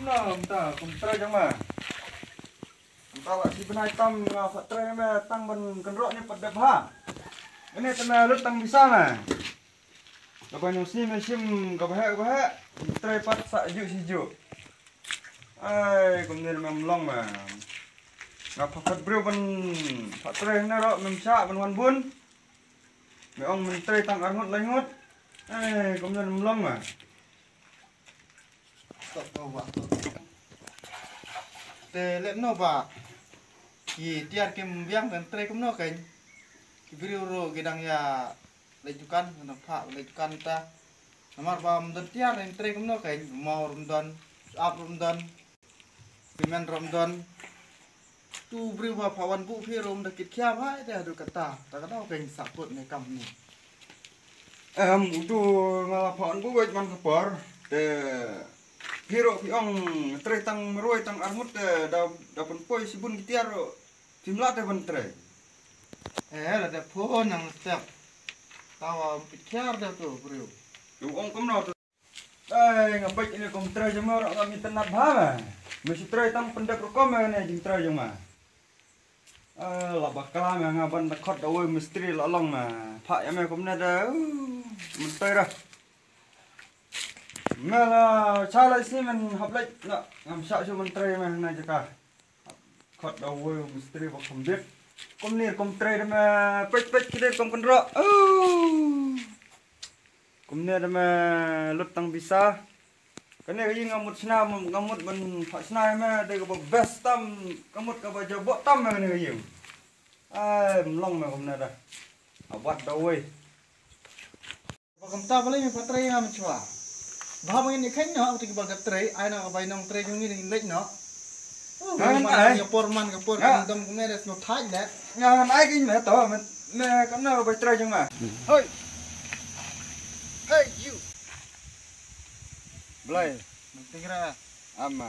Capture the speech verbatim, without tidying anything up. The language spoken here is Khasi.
Mynta kum trei jong me. Mynta la shi bnai tam nga pha trei me tang ban kynroh ne pat dep ha. Ine te me lut tang bisa me. Kaba nyngkong sni me shim kaba heh kaba heh. Trei pat sa juk shi juk. Ai kumne me mlong me. Nga pha phat briew ban pha trei ne ro me shah ban wan bun. Me ong me trei tang arngut laingut. Ai kumne me mlong me. Stop, stop, stop. Te leh no ba ki tiar kim biang ban trei kumno kein. Ki briew ruh ki dang ïa leit dukan, ki dang phah leit dukan ta. Namar ba ym don tiar ban trei kumno kein, maw ruh ym don, ap ruh ym don. Payment ruh ym don. Tu briew ba pha wan buh phi ruh ym da kit khia bha te haduh katta. Ta ka daw kein sa put ne kam ni. Em, utu nga la pha wan buh bad man ka por. Te phi ruh phi ong trei tang marwei tang arngut te da da pynpoi shibun ki tiar ruh. Phim lah te ban trei. Eh, la te phone nang step. Tawa pit khiar da tu briew. Tu ong kumno tu. Ai, nga peit ine kum trei jong me ruh ngam itynnad bha me. Me shu trei tang pyndep rukom me ne jingtrei jong me. Ah, la bakla me nga ban da khot da wei mistri la long me. Phah ïa me kumne da. Uh, myntoi ra. Me la cha la sni men hap leit na ngam shah shu ban trei me na jaka. Khot da wei mistri ba kham bit. Kum nir kum trei da me peit peit kidir kum kynroh. Oh. Kum nir da me lut tang bisa. Kane ka ïing nga mut shna nga mut ban phah shna me dei kaba best tam ka mut kaba jaboh tam me kane ka ïing. Ai mlong me kum nir da. Abat da wei. Ba kumta balei me pha trei ha mynchwa. Ba ha ba ngin ïa kheiñ noh, uta ki ba ka trei, ai na ka bai nong trei jong ngi ngin leit noh. Uh, ngan man ai. Ka por man ka por. Nga. Kan dom kumne des no thaj le. Nga ngan ai kin me to, me, me kam na ka bai trei jong nga. Hoi. Hey you. Blai. Menting ra. Ama.